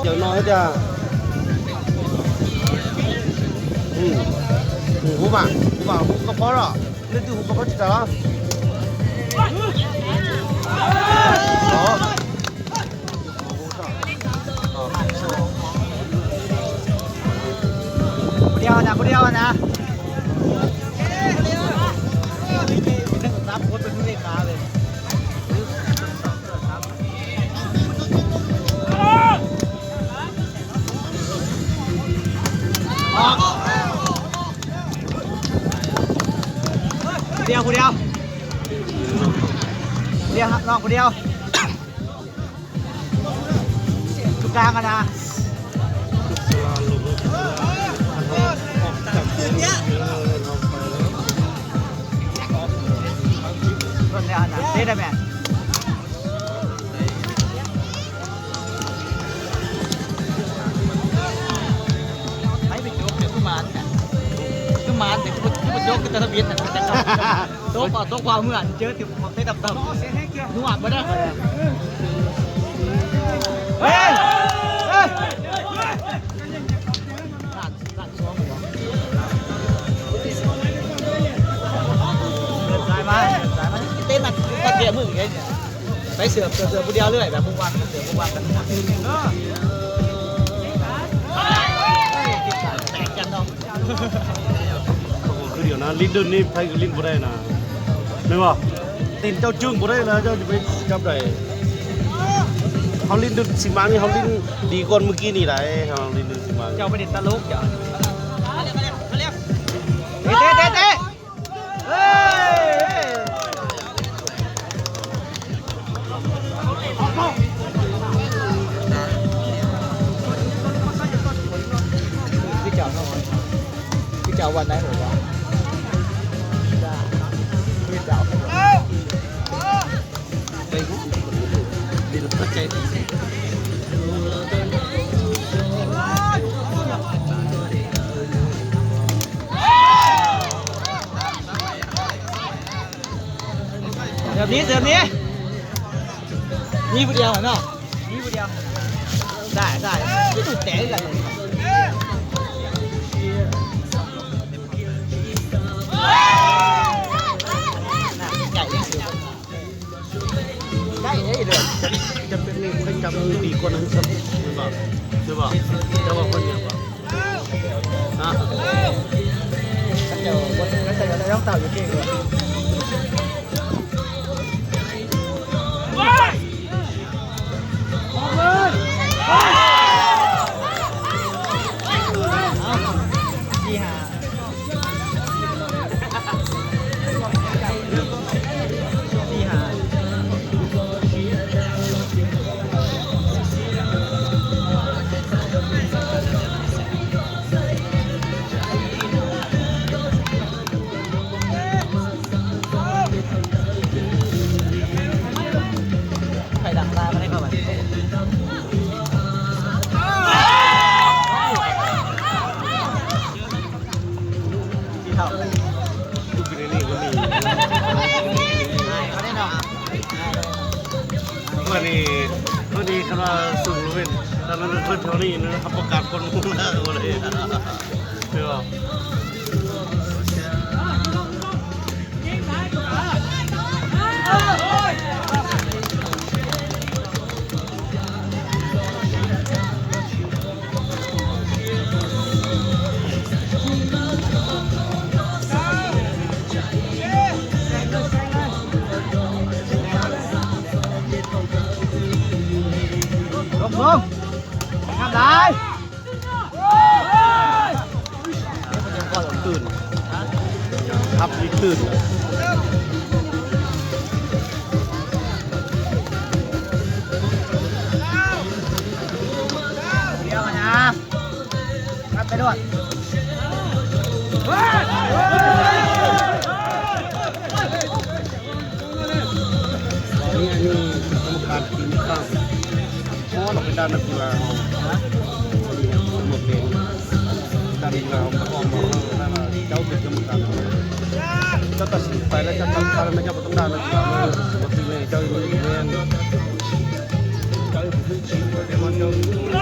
ຢ່າງໜ້ອຍຈະ ອືມ ຫູໝາກ ຫູໝາກ ຫູກະເພາະເນາະ ເລື່ອງທີ່ຫູກະເພາະຈະລະ ຜູ້ດຽວນະ ຜູ້ດຽວນະ ໜຶ່ງສາມຄົນເປັນເລຂາເລີຍ. ຜູ້ດຽວ ຜູ້ດຽວ ຜູ້ດຽວ ນ້ອງຜູ້ດຽວ ຢູ່ກາງຫັ້ນນະ ເບິ່ງແລ້ວຫັ້ນນະ ເຕະໄດ້ແມ່ນ. ໃຜໄປຈົກ ຄືມານ ຄືມານ ແຕ່ຄືບໍ່ ຄືບໍ່ຈົກ ຄືຕະລະບິດ ຕົກ ຕົກຄວາມເໝືອນ ເຈີທີ່ເຕະຕ່ຳໆ ນວດບໍ່ໄດ້ ເຮີ້ຍ ເຮີ້ຍ ສາຍມາ ສາຍມາ ເຕະໜັກ ເຕະມືອີກເດ້ ໃສ່ເສື້ອ ເສື້ອ ເສື້ອຜູ້ດຽວເລີຍ ແບບບຸກວັກ ເສື້ອບຸກວັກກັນ ເອີ ແຕກກັນເນາະ ໂອ້ໂຫ ຄືດຽວນະ ຫຼິ້ນໂດນນີ້ໃຜກໍຫຼິ້ນບໍ່ໄດ້ນະ ແມ່ນບໍ່? ຕີນເຈົ້າຈຶ່ງບໍ່ໄດ້ນະ ເຈົ້າຈະໄປຈັບໄດ້ ເຮົາຫຼິ້ນໂດນຊິມານີ້ ເຮົາຫຼິ້ນດີກວ່າມື້ກີ້ນີ້ໄດ໋ ເຮົາຫຼິ້ນໂດນຊິມາ ເຈົ້າໄປຫຼິ້ນຕະຫຼົກ ເຈົ້າ ເຕະ ເຕະ ເຕະ ເຕະ ເອີຍ ຄືເຈົ້າເນາະ ຄືເຈົ້າວັນໄດ້ບໍ່ວ່າ ຄືເຈົ້າ ໄປຮຸ ເປັນປັດໄຈ ໂອ້ ເສີບນີ້ ເສີບນີ້ ມີຜູ້ດຽວເນາະ ມີຜູ້ດຽວ ໄດ້ ໄດ້ ຄືຖືກແຕກຄືກັນ ໄດ້ເດ້ ໄດ້ເດ້ ຈະເປັນນີ້ໃຜຈັບມືດີກວ່ານັ້ນຊ້ຳ ແມ່ນບໍ່ ຫຼືວ່າ ແຕ່ວ່າຄົນດຽວບໍ່? ຮະ ເຂົາເຈົ້າບໍ່ ເຂົາເຈົ້າລອງເຕົ້າຢູ່ເກັ່ງເລີຍ ໃຜດັກຕາກໍໄດ້ເຂົ້າໄປ ທີ່ເຂົ້າ ຄືຢູ່ໃນນີ້ກໍມີ ອາຍເຂົາໄດ້ເນາະ ມື້ນີ້ ມື້ນີ້ຄັນວ່າສູງເລີຍ ຕອນນັ້ນເພິ່ນເທົ່ານີ້ນະ ຮັບປະກັນຄົນມຸງໜ້າກໍບໍ່ໄດ້ ຄືວ່າ ລົງ ລົງ ງາມຫຼາຍ. ຕື່ນ ຮັບນີ້ຕື່ນ ດຽວນະ ກັບໄປໂລດ. ອັນນີ້ ອັນນີ້ກຳມະການທີມຂ້າງ ອໍ ເປັນດ້ານນັກກິລາເຮົາ ໝົດເດ້ ດ້ານນັກກິລາເຮົາ ເຈົ້າເປັນກຳມະການ ເຈົ້າຕັດສິນໄປແລ້ວ ເຈົ້າຕັດຂາດແລ້ວ ເຈົ້າບໍ່ຕ້ອງດ້ານນັກກິລາ ເຈົ້າຢູ່ແມ່ນ ເຈົ້າຢູ່ແມ່ນ ເຈົ້າຢູ່ແມ່ນ ເຈົ້າຢູ່ແມ່ນ ເຈົ້າຢູ່ແມ່ນ.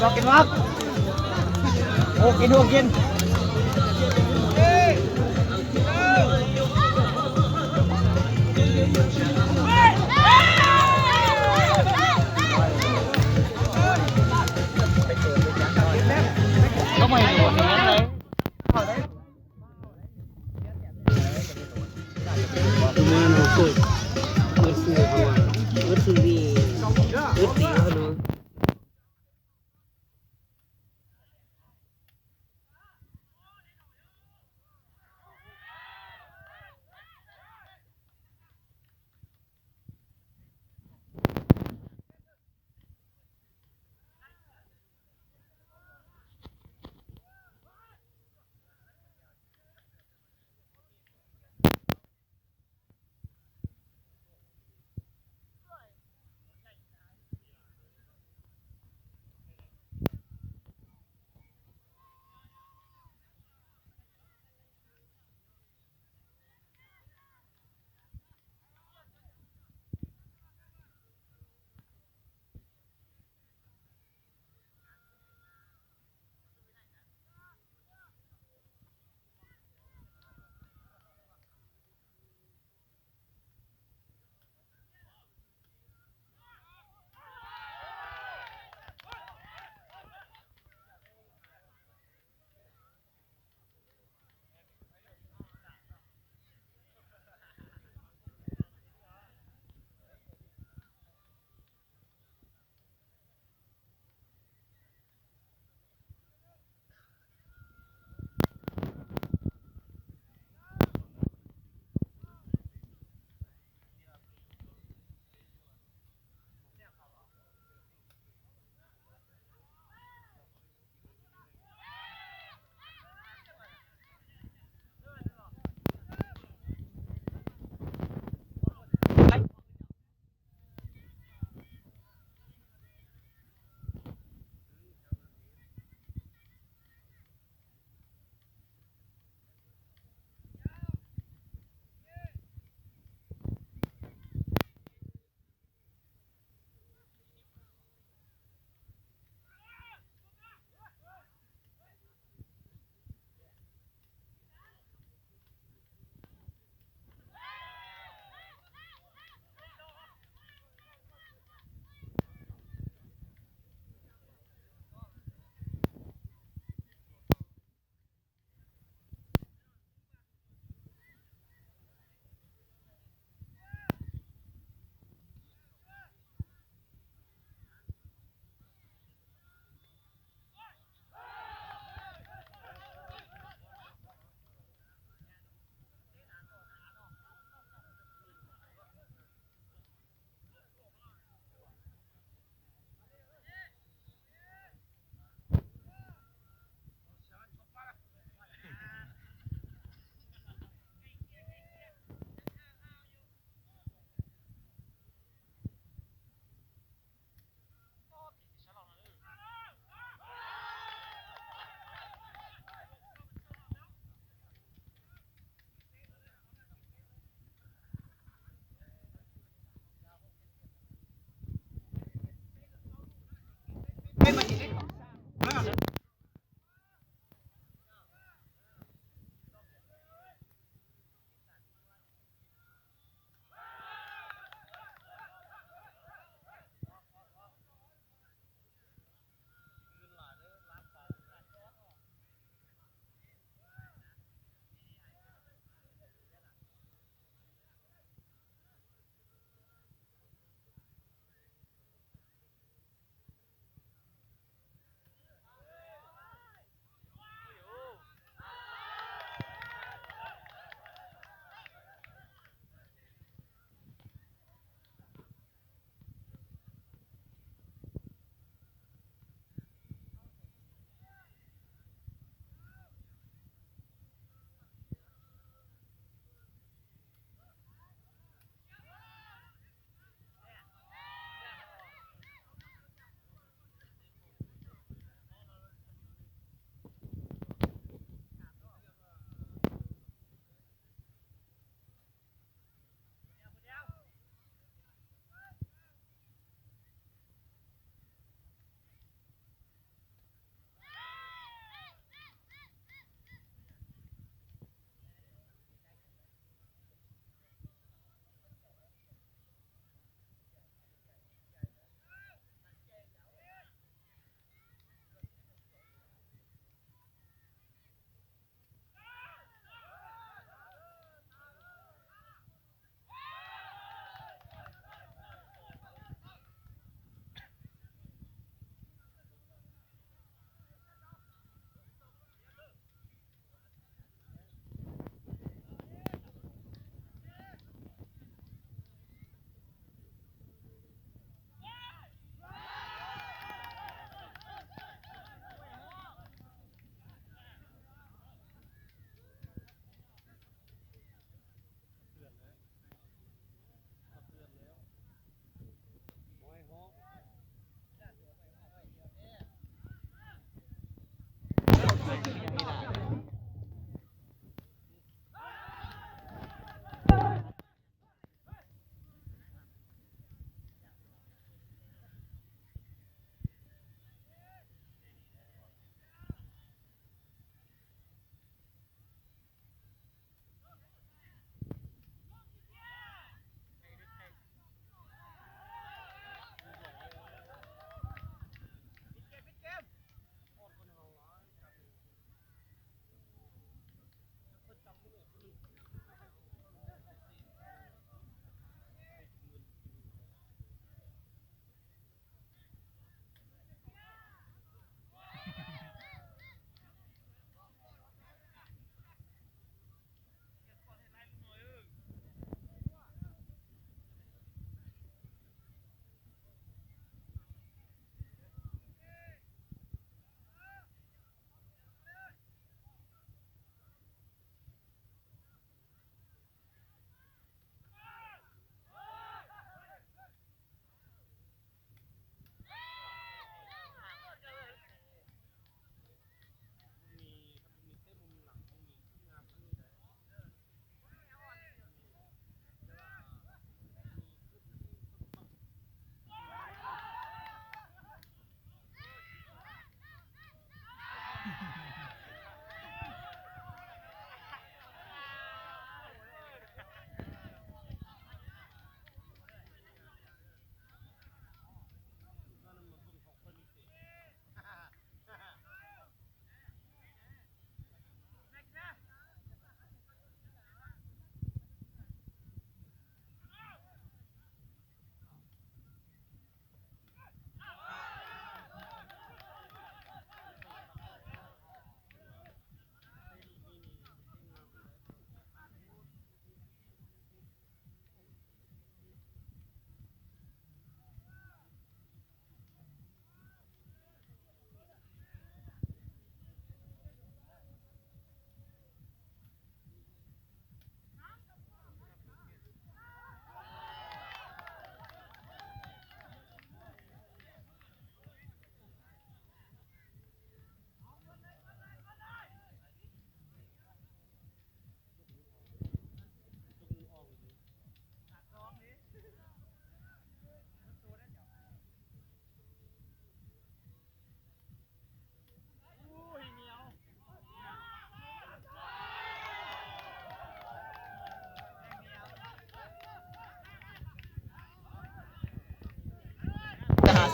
ຈອກກິນວະ ໂອ ກິນ ໂອ ກິນ.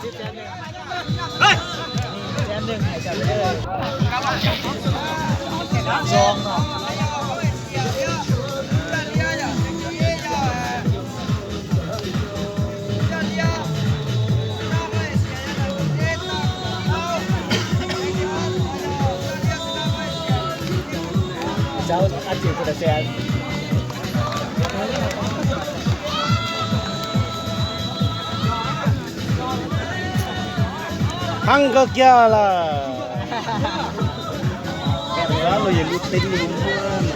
ແສນໜຶ່ງໃຫ້ເຈົ້າເດີ ສາມສອງເນາະ. ເຈົ້າອັດຈິວຄົນລະແສນ. ພັງກະກຽລະ ແບບວ່າເຮົາຢ່າຫຼຸດເຕັ້ນຢູ່ເມືອງ.